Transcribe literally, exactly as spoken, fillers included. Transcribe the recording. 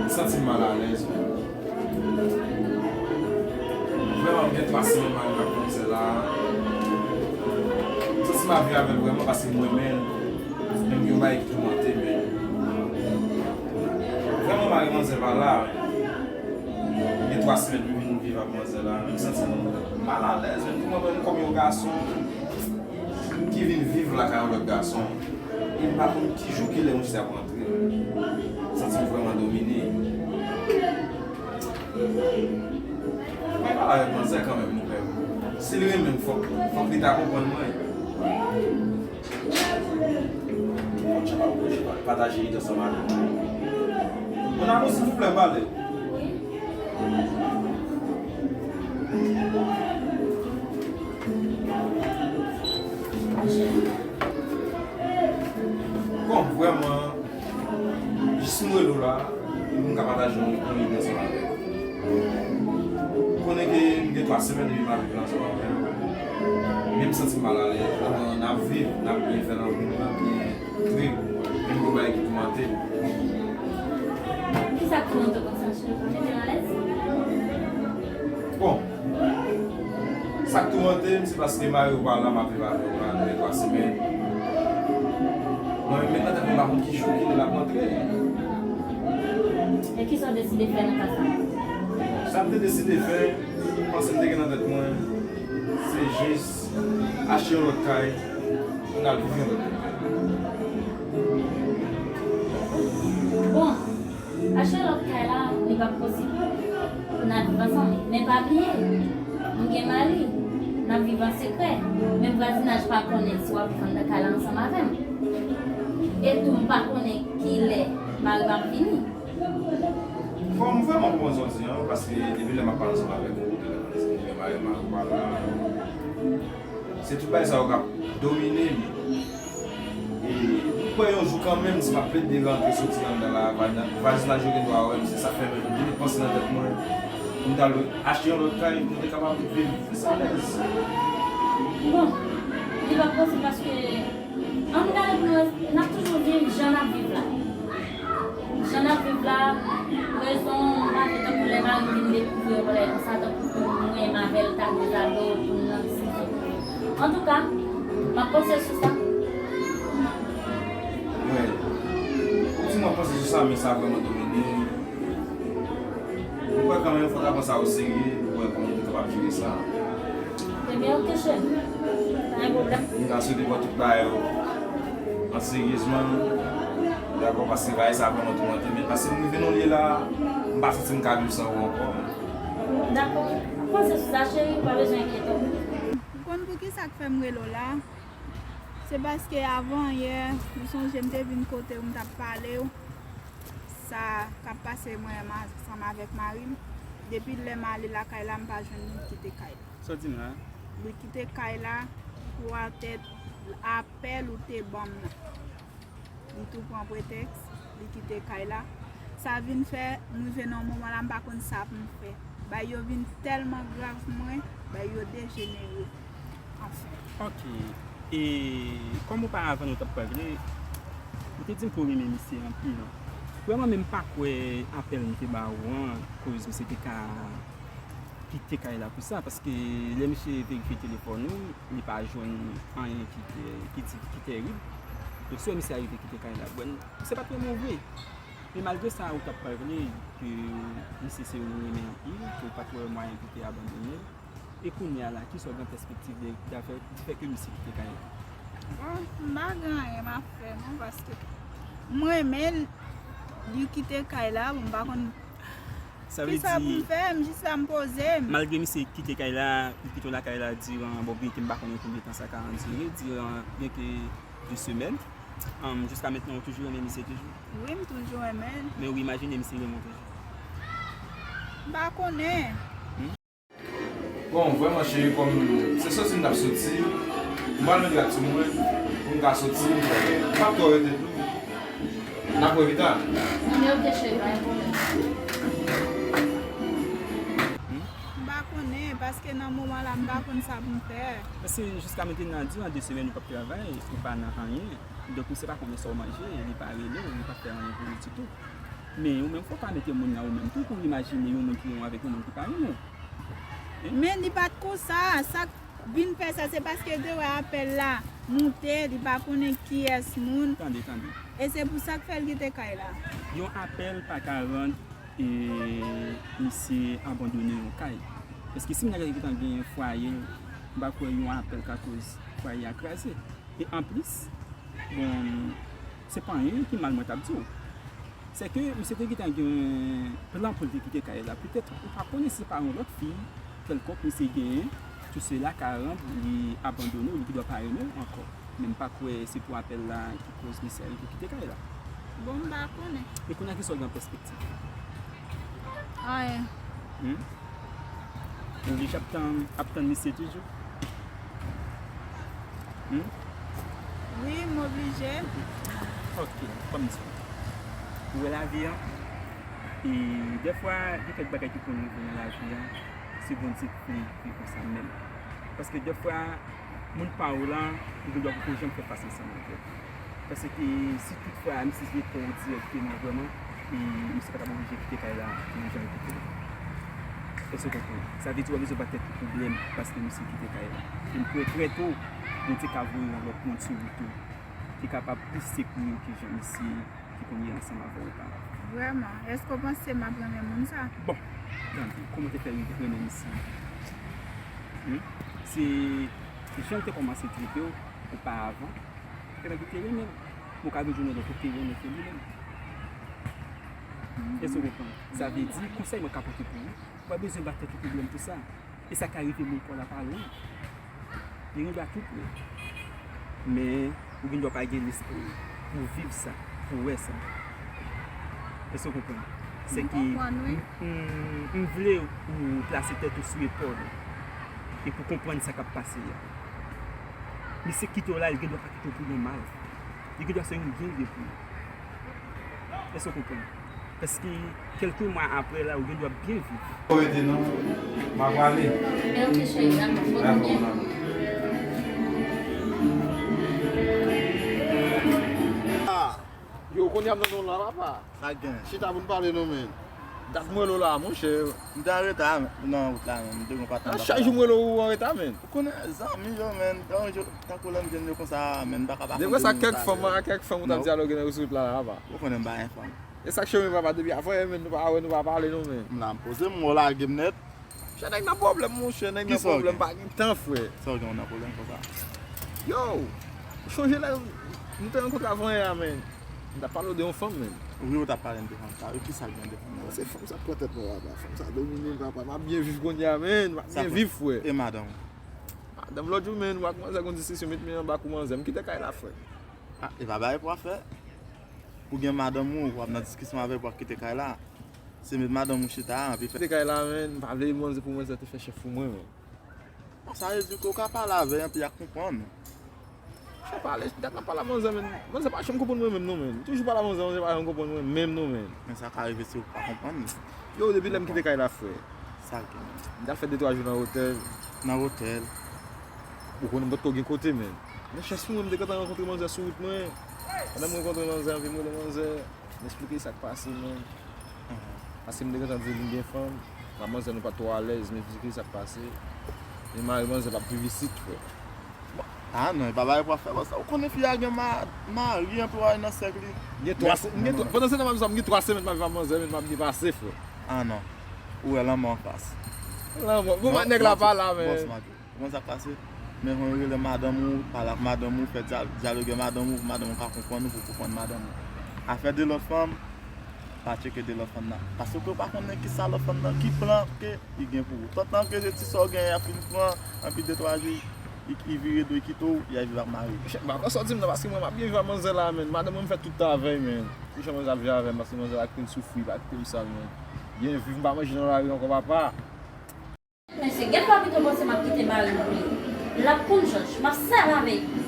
Santi m malalèz menm. Vrèman, m gen twa semèn m ap viv ak manmzèl la. M santi m ap viv avè l vrèman paske m renmen l. Men m gen yon bagay ki toumante m. Vrèman, mari manzè pa la. Gen twa semèn m vin viv ak manzè la. M santi m malalèz, men pou mwen menm kòm yon gason ki vin viv lakay yon lòt gason, e m pa konn ki jou, ki lè yon fi ap rantre. M santi m vrèman domine. Mwen pale avèk manzè kanmenm, monchè. Si l renmen m, fòk, fòk li ta konprann mwen. Bon, tchè, pa oblije pale. Pataje ide ansanm avè m. Mon amour, silvouplè, pale. Bon, vrèman, jis m rele w la, pou m ka pataje yon, yon ide ansanm avè w. Ou konnen ke m gen twa semèn depi m ap viv ansanm avè w. Men m santi m malalèz. Vrèman, n ap viv, n ap byen fè lanmou, n ap byen trip, men m gen yon bagay ki toumante m. Kisa k toumante w konsa, cheri? Mete m alèz? Bon, sa k toumante m, se paske mari w pa la, m ap viv avè w la, nou gen twa semèn. Mwen menm nan tèt mwen, m pa konn ki jou, ki lè l ap rantre. E kisa w deside fè nan ka sa? Sa m te deside fè, m panse m te gen nan tèt mwen, se jis achte yon lòt kay, pou n al viv yon lòt kote. Bon, achte lòt kay la, li p ap posib pou n al viv ansanm. Men pa bliye, m gen mari, n ap viv an sekrè. Menm vwazinaj pa konnen si w ap viv anndan kay la ansanm avè m. E tou, m pa konnen ki lè mari m ap vini. Bon, m vrèman konprann sa w di an, paske depi lè m ap pale ansanm avèk ou, depi lè m ap pale ansanm avèk ou, se tout bagay sa yo k ap domine m. E m kwè yon jou kanmenm, si m ap plede rantre soti anndan la, vwazinaj yo gen dwa wè m, se sa k fè m te met panse nan tèt mwen pou m t al achte yon lòt kay, pou nou te kapab viv plis alèz. Bon, li p ap posib paske ann gade pou nou wè, n ap toujou viv jan n ap viv la. Jan n ap viv la, rezon, m pa vle tankou lè mari m vin dekouvri yon bagay konsa, tankou pou mwen, m avè l ta dezabone, pou n nan disizyon. Antouka, m ap panse sou sa. Wi. Ou di m ap panse sou sa, men sa vrèman domine m. M kwè kanmenm fò w ta pran sa o serye, pou w wè kòman w te kapab jere sa. Ebyen, oke, cheri. Pa gen pwoblèm. M ta swete pran tout bagay yo an seryezman, dakò, paske bagay sa vrèman toumante m. Men paske m rive nan lye la, m pa santi m ka viv san ou ankò. Dakò. Panse sou sa, cheri, ou pa bezwen enkyete w. Ou konn poukisa k fè m rele w la? Se paske avan yè, ou sonje m te vin kote w, m t ap pale w sa k ap pase mwen ansanm avèk mari m. Depi lè m ale lakay la, m pa jwenn li kite kay la. Sa w di m la? Li kite kay la pou atè apèl ou te ban m nan. Li tou pran pretèks, li kite kay la. Sa vin fè, m rive nan yon moman la, m pa konn sa pou m fè. Bagay yo vin tèlman grav pou mwen, bagay yo dejenere. Anfen. Ok. E kòm oparavan nou t ap pale, ou te di m ke w renmen misye anpil. Vrèman, men m pa kwè apèl m te ba ou an, koz misye te ka kite kay la pou sa, paske lè misye verifye telefòn ou, li pa jwenn anyen ki te, ki di, ki terib. Donk, si w wè misye arive kite kay la, bon, misye pa t renmen w vre. Men malgre sa, ou t ap pale ke misye se youn ou renmen anpil, ke w pa t wè mwayen pou w te abandone l. E kounye a la, kisa w gen pèspektiv de, dafè, di fè ke misye kite kay la? Bon, m pa gen anyen m ap fè non, paske m renmen l, li kite kay la, bon, m pa konn Sa vle kisa pou m di, fè, m jis la m poze m. Malgre misye kite kay la, li kite w lakay la diran, bon, byenke m pa konnen konbyen tan sa ka andire, diran byenke de semèn. Anm, jiska mentnan, ou toujou renmen misye toujou? Wi, m toujou renmen l. Men ou imajine misye renmen w toujou? M pa konnen. Hmm? Bon, vrèman, cheri, kòm se soti m t ap soti, m pral met rad sou mwen, pou m ka soti, m p ap twò rete tou. N ap wè pita. Ebyen, oke, cheri, pa gen pwoblèm. M pa konnen, paske nan moman la, m pa konn sa pou m fè. Paske jiska mentnan, diran de semèn ou p ap travay, ou pa nan anyen. Donk, misye pa konnen sa w manje, li pa rele w, li pa fè anyen pou ou ditou. Men ou menm fò w ka mete moun nan ou menm tou pou w imajine yon moun ki renmen w avèk yon moun ki pa renmen w. Men li pa t konsa. Sa k vin fè sa, se paske l te wè apèl la moute, li pa konnen kiyès moun. Tande, tande. E se pou sa k fè l kite kay la. Yon apèl pa ka rann e misye abandone yon kay. Paske si moun nan gentan gen fwaye l, m pa kwè yon apèl ka koz fwaye a kraze. E anplis, bon, se pa anyen ki mal mwen t ap di w. Se ke misye te gentan gen plan pou l te kite kay la. Petèt ou pa konnen si se pa yon lòt fi kèlkonk misye genyen, tout sela ka rann li abandone w, li gendwa pa renmen w ankò. Men m pa kwè se pou apèl la ki koz misye rive kite kay la. Bon, m pa konnen. E kounye a kisa w gen an pèspektiv? Anyen. Hmm? Ou oblije ap tann, ap tann misye toujou? Hmm? Wi, m oblije. Ok, ban m di w. Ou wè lavi an? E dèfwa, gen kèk bagay ki konn rive nan lavi an, se Bondye ki fè l konsa menm. Paske dèfwa, moun pa w lan, ou gendwa poko janm fè fas ansanm avè l. Paske si tout fwa misye se te wè w dirèkteman vrèman, e misye pa t ap oblije kite kay la pou yon jan l kite l. Èske w konprann? Sa vle di w pa bezwen bat tèt ou pwoblèm paske misye kite kay la. E m kwè trè to, Bondye ka voye yon lòt moun sou wout ou ki kapab plis sekire w ke jan misye ki konn ye ansanm avè w ta. Vrèman? Èske w panse m ap renmen moun sa? Bon, tande, kòman w te fè rive renmen misye? Hmm? Se jan l te kòmanse trete w oparavan ki fè w te renmen l. Bon, ka vin jounen lòt ou te renmen ke li menm. Èske w konprann? Sa vle di, konsèy mwen ka pote pou ou, ou pa bezwen bat tèt ou pwoblèm pou sa. E sa ka rive moun pa w la pa lwen. Li gendwa tou pre. Men, ou gendwa pa gen lespri pou w viv sa, pou w wè sa. Èske w konprann? Se ke m, m, m vle ou plase tèt ou sou epòl ou e pou w konprann sa k ap pase a. Misye kite w la, li gendwa pa kite w pou yon mal. Li gendwa se yon byen li ye pou ou. Èske w konprann? Paske kèlke mwa apre la, ou gendwa byen viv. Ou rete non, m a pale. Men ok cheri, dakò, fò nou byen. Dakò, mon amour. Ah, yo, kounye a m nan non la, papa. Sa gen? Chita pou n pale non, men. Dat m rele w la, monchè. M te anreta nan wout la, men. M te gen yon patnè. Chak jou m rele w, ou anreta, men. Ou konnen zanmi yo, men. Tankou lè m jwenn yo konsa, men, m pa ka pa konn de moun m ta rele. Depi sa, kèk fanm, a kèk fanm ou t ap dyaloge nan sou wout la, la, papa. Ou konnen m pa gen fanm. E sa k chonje papa depi afè, men nou pa wè, nou pa pale non, men. M la m poze m, ou lage m nèt. Chè nèg nan pwoblèm, monchè, nèg nan pwoblèm, pa gen tan, frè. Sa w gen nan pwoblèm konsa? Yo, ou chonje lè nou te rankontre avanyè a, men. M t ap pale w de yon fanm, men. Wi, ou t ap pale m de fanm sa. Wi, kisa k gen de fanm nan? Se fanm sa k pran tèt mwen, papa. Fanm sa domine m, papa. M ap byen viv kounye a, men. M ap byen viv, frè. E madanm ou? Madanm lòt jou, men, ou ak manzè gen yon diskisyon, met men anba kou manzè. M kite kay la, frè. Ah, e pa bagay pou w ap fè. Ou gen madanm ou, w ap nan diskisyon avè l, w ap kite kay la. Se met madanm ou chita a, anpi fè. Kite kay la, men, m pa vle manzè pou manzè te fè chèf pou mwen, men. Sa vle di ke w ka pale avè l, anpi y ap konprann. Chè pale, dat m ap pale a manzè, men. Manzè pa janm konprann mwen menm, non, men. M toujou pale a manzè, manzè pa janm konprann mwen menm, non, men. Men sa ka rive si w pa konprann li. Yo, depi lè m kite kay la, frè. Sa gen? M t al fè de twa jou nan otèl. Nan otèl? Ou konnen m potko gen kote, men. Men chans pou mwen, m te gentan rankontre manzè sou wout mwen. Pandan m rankontre manzè, anvi m rele manzè, m esplike sa k pase, men. Paske m te gentan di li m gen fanm. M ak manzè nou pa t twò alèz, m esplike sa k pase. Men mari manzè p ap viv isit, frè. Ah non, e pa bagay pou w ap fè konsa. Ou konnen fi a gen ma, mari, anpi w al nan sèk li. Gen twa se, m gen twa, pandan se tan m ap di sa, m gen twa semèn m ap viv ak manzè, men m ap byen pase, frè. Ah non. Ou wè lanmò anfas. Lanmò. Bon, nèg la pa la, men. Bòs Majo. Ou konn sa k pase? Men konn rele madanm ou, pale ak madanm ou, fè dya-, dyaloge madanm ou, pou madanm ou ka konprann ou, pou w konprann madanm ou. Afè de lòt fanm, pa tcheke de lòt fanm nan. Paske ou pa konnen kisa lòt fanm nan, ki plan ke li gen pou ou. Tantan ke se ti sa w genyen, y ap fin pran, anpi de twa jou, li, li vire do, li kite w, li al viv ak mari. Monchè, m pa kwè sa w di m nan, paske mwen, m ap byen viv ak manzè la, men. Madanm mwen, m fè tout tan avè l, men. Pou jan manzè ap viv avè m, paske manzè pa kite m soufri, pa kite m sal, men. Byen viv, m pa manje nan lari ankò, papa. Mesye, gen lwa pito panse m ap kite mari m pou li. L ap konn Jòj, m ap sèl avè l.